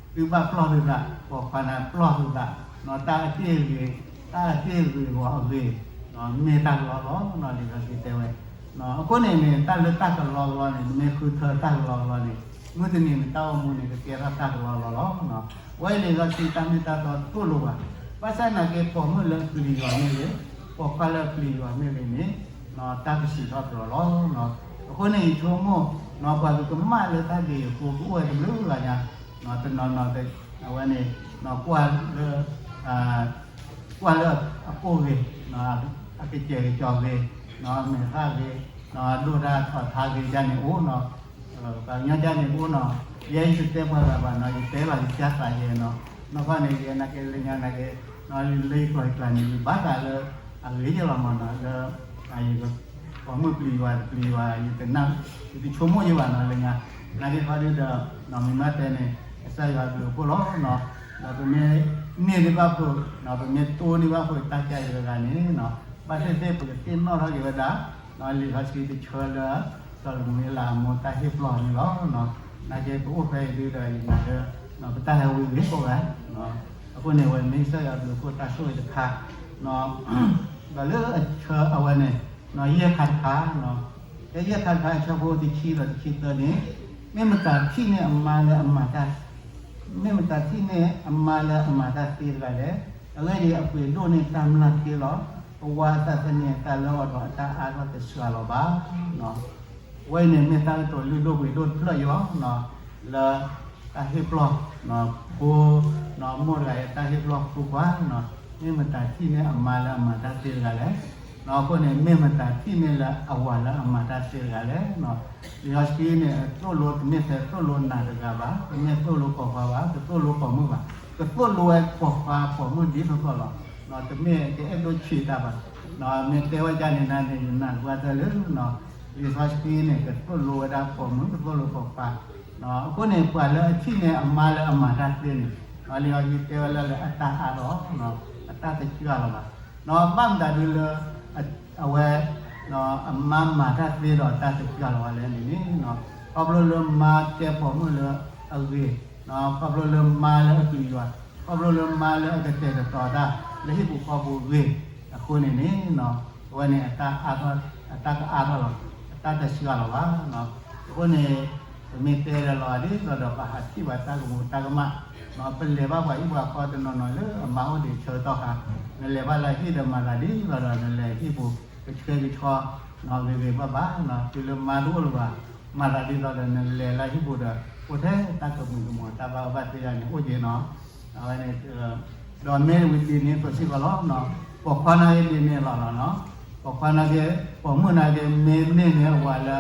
သုဘၣ်ပျီၢ်သုသး, ပိာ်ခွါန့ၣ်ပျီၢ်သုသး, တၢ်အက့ၢ်အဂ့ၤ, တၢ်အက့ၢ်အဂ့ၤဂီၤအဂ့ၤ, မ့ၢ်တၢ်ကလီကလီနီၤ လံာ်စီဆှံတဲဝဲ. အဃိန့ၣ်န့ၣ် တၢ်လၢတၢ်ကလီကလီန့ၣ် နမ့ၢ်ဃုထၢတၢ်ကလီကလီန့ၣ် မုၢ်တနံၤနတၢ်အိၣ်မူန့ၣ် ကကဲထီၣ်တၢ်ကလီကလီလီၤ. အဝဲအံၤလံာ်စီဆှံတၢ်မ့ၢ်တၢ်တီသိၣ်လိပှၤ, ဘၣ်ဆၣ်နာ်က့ ပိာ်မုၣ်လၢအပျံၤယွၤမ့ၢ်ဂ့ၤ, ပိာ်ခွါလၢအပျံၤယွၤမ့ၢ်ဂ့ၤန့ၣ် တၢ်ကစံးထီၣ်ကတြီၤလီၤ. အဃိန့ၣ် ယဆိကမိၣ် ပှၤကကမၣ်လၢတၢ်ဒ်အံၤအဃိ ကအိၣ်ဝဲတဘျုးဂၤညါ, တနီၤနီၤ အဝဲန့ၣ် ကွၢ်လၢ ကွၢ်လၢအကိၣ်ဂ့ၤ, အကစဲးကစီၤဂ့ၤ, မဲာ်သၣ်ဂ့ၤ, ဒိၣ်တၢ်ထီၣ်ထါဂ့ၤဒ်န့ၣ်အိၣ်နီၤ, ပှၤကညီဒ်န့ၣ်အိၣ်နီၤ, ယဲယတတဲပှၤဂၤဘၣ်နီၤ ယတဲလီၤယကစၢ်သးယဲနီၤ, နီၢ်ကီၢ်န့ၣ် ယဲနာ်က့လၢညါနာ်က့ လၢယကျိာ်ယကျါန့ၣ် ယဘၣ်သးလၢ အဂ့ၤယလီၤမးနီၤ လၢ ပိာ်မုၣ်ပျံၤယွၤတပျံၤယွၤ ယတနၢ် ယတဆိကမိၣ်ယဘၣ်နီၤလၢညါ, နာ်က့ခီဒုဒီး မ့ၢ်မၤတဲန့ၣ် ကစၢ်ယွၤဘျုးအဖှိၣ်လီၤနီၤ, ဒီးပမ့ၢ်န့ၢ်ဒံးဘၣ်ဖုး ပမ့ၢ်တိၢ်ဒံးဘၣ်ဖုးတၢ်ကါအံၤတဂၤန့ၣ်နီၤ, ဘၣ်သ့ၣ်သ့ၣ်ပကသ့ၣ်နီၣ်ထီၣ်က့ၤဝဲဒၣ် လံာ်စီဆှံတဆၢလၢ စီၤလမူၤအ့လးအမိၢ်တၢ်ဟ့ၣ်ပျီၢ်န့ၣ်လီၤ. နာ်က့ပအိၣ်ဖဲအံၤဒုဒီး ယနာ်လၢ ပတၢ်ဟဲဝံၤဂ့ၤကိးဂၤ အဃိန့ၣ် အဝဲမ့ၢ်ကစၢ်ယွၤဘျုးအဖှိၣ်တၢ်ဆိၣ်ဂ့ၤတခါ ဒီးလၢအဆၢအဝဲန့ၣ် ယဲၢ်ခါတခါ ဖဲယဲၢ်ခါတခါအဆၢဖိတဆံဒီးတဆံသၢန့ၣ် မ့ၢ်မတၤထံၣ်န့ၢ်အမါလၢအမၤတၢ် မ့ၢ်မတၤထံၣ်န့ၢ်အမါလၢအမၤတၢ်သ့တဂၤလဲၣ်. အဂ့ၢ်ဒ်အံၤ အပှ့ၤဒိၣ်န့ၢ်တၢ်မျၢ်သ့လီၤ. အဝၤအသးသန့ၤအသးလၢအီၤဒီးအတၢ်အါထီၣ်တစှၤလီၤဘၣ်. အဝဲအံၤန့ၣ်မ့ၢ်တၢ်ကတိၤလုၢ်ဒိၣ်ပှ့ၤဒိၣ်တဖျၢၣ်အံၤလီၤ. လၢတၢ်ဟ့ၣ်ပျီၢ် ဖိ မိၢ်တဂၤအံၤတၢ်ဟ့ၣ်ပျီၢ်ဖိခွါ မ့ၢ်မတၤထံၣ်န့ၢ်အမါလၢအမၤတၢ်သ့တဂၤလဲၣ်. အဃိန့ၣ် မ့ၢ်မတၤထံၣ်န့ၢ်လၢအဝၤလၢအမၤတၢ်သ့တဂၤလဲၣ်. လံာ်စီဆှံန့ၣ် သိၣ်လိတမ့ၢ်ထဲသိၣ်လိနၤတဂၤဘၣ်, တမ့ၢ်သိၣ်လိပိာ်ခွါဘၣ်, တသိၣ်လိပိာ်မုၣ်ဘၣ်, ကသိၣ်လိဝဲပိာ်ခွါပိာ်မုၣ်ဒ်သိးသိးလီၤ. တမ့ၢ်ကအဲၣ်ဒိးဆံးတၢ်ဘၣ်. မ့ၢ်တဲဝဲဒ်န့ၣ်နၤန့ၣ် ယနာ်ကွၢ်တၢ်လၢ လံာ်စီဆှံန့ၣ် ကသိၣ်လိဝဲဒၣ်ပိာ်မုၣ် ကသိၣ်လိပိာ်ခွါ. အဃိန့ၣ် ပှၤလၢအထံၣ်န့ၢ်အမါလၢအမၤတၢ်သ့န့ၣ် လံာ်စီဆှံတဲဝဲလၢအတၢ်အါထီၣ် အတၢ်တစှၤလီၤဘၣ်. ဘၣ်မတၤဒုလၢ အဝဲ အမါမၤတၢ်သ့ဒီးတၢ်တစှၤလီၤဘၣ်လဲၣ်န့ၣ်န့ၣ် ခီဖျိလၢမါတဲပိာ်မုၣ်လၢအဂ့ၤ ခီဖျိလၢမါလၢအပျံၤယွၤ, ခီဖျိလၢမါလၢအကတဲာ်ကတီၤတၢ် လၢဟံၣ်ပူၤဃီပူၤဂ့ၤအဃိန့ၣ်န့ၣ်, အဝဲန့ၣ် အတၢ်ကအါထီၣ်လီၤ, အတၢ်တဆှးလီၤဘၣ်. အဃိန့ၣ် ပမ့ၢ်တဲလၢလီၤဒ်သိးဒီး ပဟးထံၣ်ဘၣ်တၢ်ကမူၤတၢ်ကမၣ်, ပလဲၤဘၣ်ပှၤဟံၣ်ပှၤဃီတနီၤနီၤလၢအမါအိၣ်ဒံးဆၢကတီၢ်ခါ, နလဲၤဘၣ်လၢဟံၣ်ဒီးမၤသးဒ်သိးဒီး နလဲၤဟံၣ်ပူၤကဆှဲကဆှီ ဂ့ၤဂ့ၤဘၣ်ဘၣ်, တုၤလၢမါတအိၣ်လၢၤဘၣ်, မၤသးဒ်သိးဒီး နလဲၤလၢဟံၣ်ပူၤဒီး အိၣ်ထဲတၢ်ကမူၤကမီၤ တၢ်ဘၣ်အၢဘၣ်သီယါန့ၣ် အိၣ်က့ၤနီၤ. အဝဲန့ၣ် ဒီးမ့ၢ်ဝံၤဒ်န့ၣ်အသိးစ့ၢ်ကီးလီၤ. ပိာ်ခွါနာ်က့ဒ်န့ၣ်လီၤလီၤနီၤ. ပိာ်ခွါနာ်က့, ပိာ်မုၣ်နာ်က့ မ့ၢ်န့ၢ်န့ၢ်အဝၤလၢ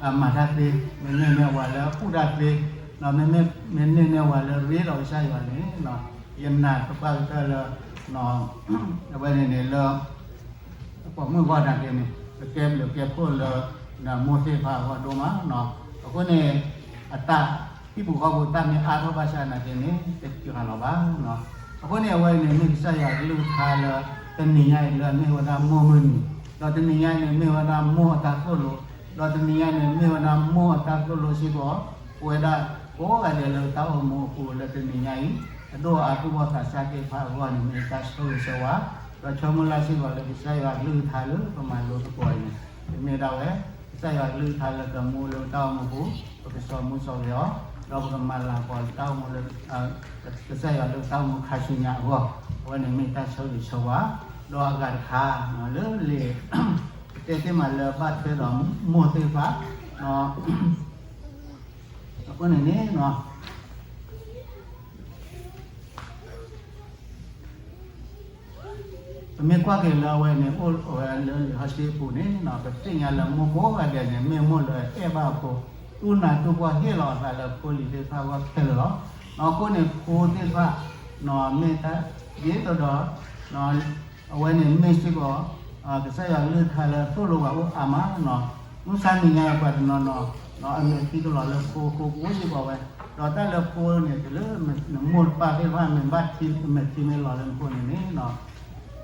အမၤတၢ်သ့, မ့ၢ်န့ၢ်န့ၢ်အဝၤလၢအကူၣ်တၢ်သ့, မ့ၢ်န့ၢ်န့ၢ်အဝၤလၢရ့ဒီးကစၢ်ယွၤန့ၣ်, ယနာ်သပှၢ်ကတၢၢ်လၢ အဝဲန့ၣ်န့ၣ်လၢ ပိာ်မုၣ်အဂီၢ်နာ်က့န့ၣ် ကကဲဘျုးကဲဖှိၣ်လၢ မိၢ်သ့ၣ်တဖၣ်အဂီၢ်ဒိၣ်မးနီၤ. အဃိန့ၣ် အတၢ် ဟံၣ်ပူၤဃီပူၤတၢ်မ့ၢ်အါထီၣ်ဘၣ်ဆၣ်နာ်က့န့ၣ် တစှၤလီၤဘၣ်နီၤ. အဃိန့ၣ် အဝဲအံၤန့ၣ် မ့ၢ်ကစၢ်ယွၤအကလုၢ်ကထါလၢ တနံၤညါအံၤလၢအမ့ၢ်ဝဲဒၣ်မိၢ်မုၢ်နံၤ, ဒီးတနံၤညါအံၤန့ၣ်မ့ၢ်ဝဲဒၣ်မိၢ်အတၢ်သိၣ်လိ, ဒီးတနံၤညါအံၤန့ၣ်မ့ၢ်ဝဲဒၣ်မိၢ်အတၢ်သိၣ်လိစ့ၢ်ကီး ပဝဲဒၣ်ကိးဂၤဒဲးလၢတၢ်အိၣ်မူအပူၤလၢတနံၤညါအံၤ အဒိၣ်အါသူၣ်ဘီၣ်သးစၢ်သ့ၣ်တဖၣ်အဂီၢ်န့ၣ် မ့ၢ်တၢ်ဆၢဂ့ၤဆၢဝါ, ဒီးဆၢမုၢ်လၢ်စ့ၢ်ကီးလၢကစၢ်ယွၤအကလုၢ်ကထါလၢပမၤလိသကိးအံၤန့ၣ် ပမ့ၢ်ဒၣ်ဝဲ ကစၢ်ယွၤအကလုၢ်ကထါလၢကမူလၢပတၢ်အိၣ်မူပူၤ, ပကစီမူစီဂဲၤအီၤ, ဒီးပကမၤလၤကပီၤလၢတၢ်အိၣ်မူလၢ ကစၢ်ယွၤလၢပတၢ်အိၣ်မူခါဆူညါအဂီၢ်, အဝဲန့ၣ်မ့ၢ်တၢ်ဆၢဂ့ၤဆၢဝါ, ဒီးအဂၤတခါ လၢလံာ် ပတဲသ့မးလၢဘၣ်ထွဲဒီးမိၢ်သ့ၣ်တဖၣ် အဃိန့ၣ်န့ၣ် ပမ့ၢ်ကွၢ်က့ၤလၢအဝဲန့ၣ် အိၣ်ဝဲလၢလံာ်စီဆှံအပူၤန့ၣ် ပသ့ၣ်ညါလၢမိၢ်ကိးဂၤဒဲးန့ၣ် မ့ၢ်မိၢ်လၢအဲၣ်ဘၣ်အဖိ, တူၢ်နးတူၢ်ပှၢ်ဟ့ၣ်လီၤအသးလၢဖိလံၤသ့ၣ်တဖၣ်အဂီၢ်ခဲလၢာ်လီၤ. အဃိန့ၣ် ဖိသ့ၣ်တဖၣ် မ့ၢ်တၢ်ဒ်သိးဒီး အဝဲန့ၣ်မ့ၢ်စ့ၢ်ကီး ကစၢ်ယွၤကလုၢ်ကထါလၢသိၣ်လိပှၤအိၣ်အါမးနီၤ. မုၢ်ဆါနံၤညါအံၤပှၤတနီၤနီၤ အမဲာ်ထံကလီၤလၢဖိအဃိကအိၣ်စ့ၢ်ကီးဝဲ, ဒီးတၢ်လၢဖိန့ၣ် တုၤလၢနမိၢ်နပၢ်သ့ၣ်တဖၣ်မ့ၢ်ဘၣ်ထံ မဲာ်ထံမ့ၢ်လီၤလၢနဖိန့ၣ်န့ၣ်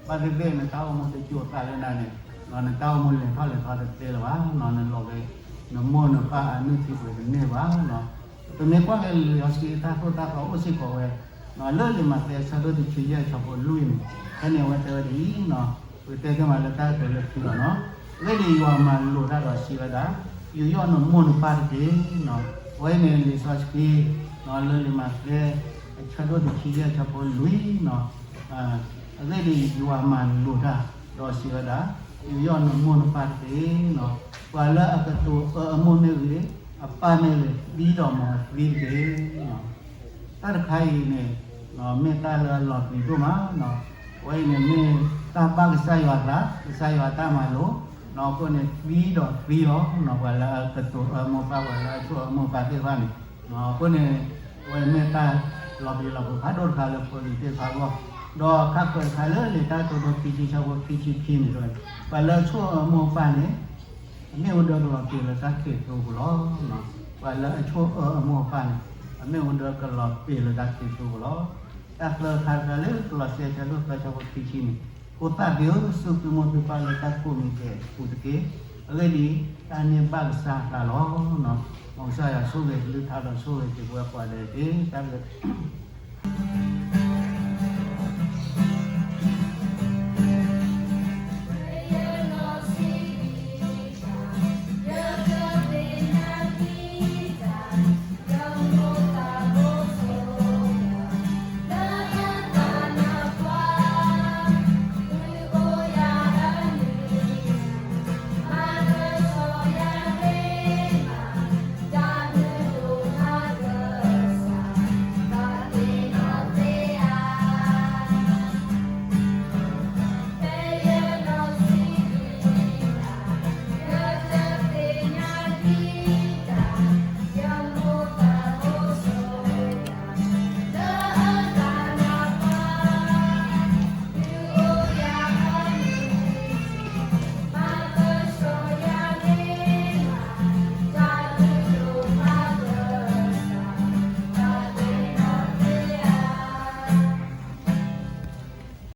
ဘၣ်သ့ၣ်သ့ၣ် နတၢ်အိၣ်မူတစိၤသးလၢနၤန့ၣ် နတၢ်အိၣ်မူလဲၤထီၣ်လဲၤထီတသ့လၢၤဘၣ်နီၤ, နလီၤဂ့ၤ နမိၢ်နပၢ်အနုၢ်ထံပှဲၤတန့ၢ်ဘၣ်နီၤ. ပမ့ၢ်ကွၢ်က့ၤလံာ်စီဆှံတၢ်သိၣ်တၢ်သီအိၣ်စ့ၢ်ကီးဝဲ လၢလံာ်မးသဲအဆၢဒိၣ်တဆံယဲၢ်အဆၢဖိလွံၢ်န့ၣ် ဖဲန့ၣ်အဝဲတဲဝဲဒ်အံၤနီၤ, ပကတဲက့ၤမးလၢတၢ်ကတိၤလၢခံလီၤနီၤ. အဂ့ၢ်ဒ်အံၤ, ယွၤမၤလိာ်တၢ်ဒီးစံးဝဲဒၣ်, ယူးယီၣ်နမိၢ်နပၢ်တက့ၢ်နီၤ. အဝဲန့ၣ်လံာ်စီဆှံ လၢလံာ်မးသဲ အဆၢဒိၣ်တဆံယဲၢ်အဆၢဖိလွံၢ်နီၤ. အဂ့ၢ်ဒ်အံၤ, ယွၤမၤလိာ်တၢ်ဒီးစံးဝဲဒၣ်, ယူးယီၣ်နမိၢ်နပၢ်တက့ၢ်နီၤ. ပှၤလၢအကတိၤအၢအမိၢ်မ့ၢ်ဂ့ၤ, အပၢ်မ့ၢ်ဂ့ၤ, သံဒီးမ်အသံတက့ၢ်. တၢ်တခါအံၤန့ၣ် မ့ၢ်တၢ်လၢအလီၤပျံၤဒိၣ်မးနီၤ. အဝဲအံၤန့ၣ်မ့ၢ်တၢ်ဘၣ်ကစၢ်ယွၤသး, ကစၢ်ယွၤတၢ်မၤလိာ်, အဃိန့ၣ် သံဒီးသံလီၤနီၤ, ပှၤလၢအကတိၤအၢမိၢ်ပၢ်, ပှၤလၢအဆိၣ်အၢမိၢ်ပၢ်သ့ၣ်တဖၣ်န့ၣ်. အဃိန့ၣ် အဝဲမ့ၢ်တၢ်လီၤပျံၤလီၤဖုးဖးဒိၣ်တခါလၢဖိလံၤသ့ၣ်တဖၣ်အဂီၢ်, ဒီးခါကွဲးတခါလၢလံာ်တၢ်ကတိၤဒိခံဆံဆၢဖိခံဆံခံန့ၣ်, ပှၤလၢအဆိၣ်အၢအမိၢ်အပၢ်န့ၣ် အမ့ၣ်အူဒၢကလီၤပျံၤလၢတၢ်ခံးသူအပူၤလီၤ. ပှၤလၢအဆိၣ်အၢအမိၢ်အပၢ်န့ၣ် အမ့ၣ်အူဒၢကလီၤပျံၤလၢတၢ်ခံးသူအပူၤလီၤ. တၢ်သၢခါတခါလၢကလီးစဲအဆၢဒိၣ်သၢဆၢဖိခံဆံန့ၣ်, ဖိသၣ်သ့ၣ်ဧၢ, စူၢ်သုမိၢ်သုပၢ်လၢတၢ်ကိးမံၤဒဲးအပူၤတက့ၢ်. အဂ့ၢ်ဒ်အံၤ, တၢ်န့ၣ်ဘၣ်ကစၢ်အသးလီၤ. မ်ကစၢ်ယွၤဆိၣ်ဂ့ၤကလုၢ်ကထါဒီးဆိၣ်ဂ့ၤက့ၤပဝဲကိးဂၤဒဲးတက့ၢ်. တၢ်ဘျုး